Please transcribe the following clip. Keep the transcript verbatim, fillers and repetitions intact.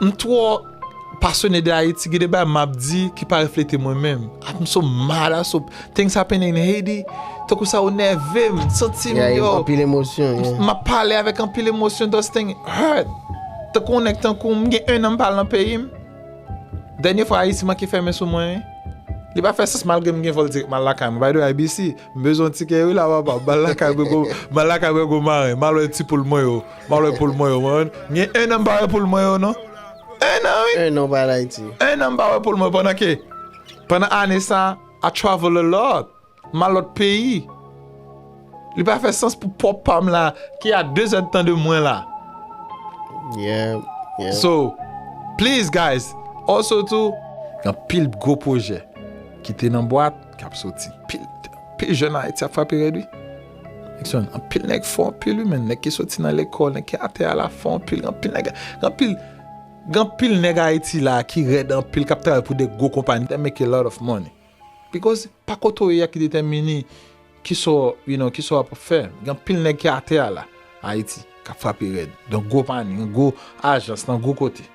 M twò pasyone de Ayiti, gen de bagay m ap di ki pa reflete mwen menm. I'm so mad at so things happen in Haiti. Tankou sa ou nève m, m santi m, yo. Anpil emosyon. M ap pale avèk anpil emosyon, those things hurt. Tankou yon nèg tankou m, m gen ennan m pa al nan peyi m. Dènye fwa Ayiti manke fèmen sou mwen, wi. Li pa fè sans malgre m gen vòl dirèk m al lakay mwen. By the way, I B C, m bezwen yon tikè wi la papa. M al lakay mwen gwo, m al lakay mwen gwo maren. M al wè ti poul mwen yo. M al wè poul mwen yo, man. M gen ennan m pa wè poul mwen yo, non. Ennan, wi. Ennan pa al Ayiti. Ennan m pa wè poul mwen pandan ke, pandan ane sa, I travel a lot. M al lòt peyi. Li pa fè sans pou pwòp pa m la, ki a de zèdtan de mwen la. Yeah, yeah. So, please guys, also too, gen anpil gwo pwojè ki te nan bwat, k ap soti. Pil, pil jèn Ayiti ap frape rèd, wi. Nèg son, anpil nèg fò anpil, wi, men nèg ki soti nan lekòl, nèg ki atè a la fò anpil, gen anpil nèg, gen anpil, gen anpil nèg Ayiti la ki rèd anpil, k ap travay pou de gwo konpayi, they make a lot of money. Because pa kote w ye a ki detèmine ki sa w, you know, ki sa w ap fè. Gen anpil nèg ki atè a la, Ayiti, k ap frape rèd. Nan gwo konpayi, nan gwo ajans, nan gwo kote.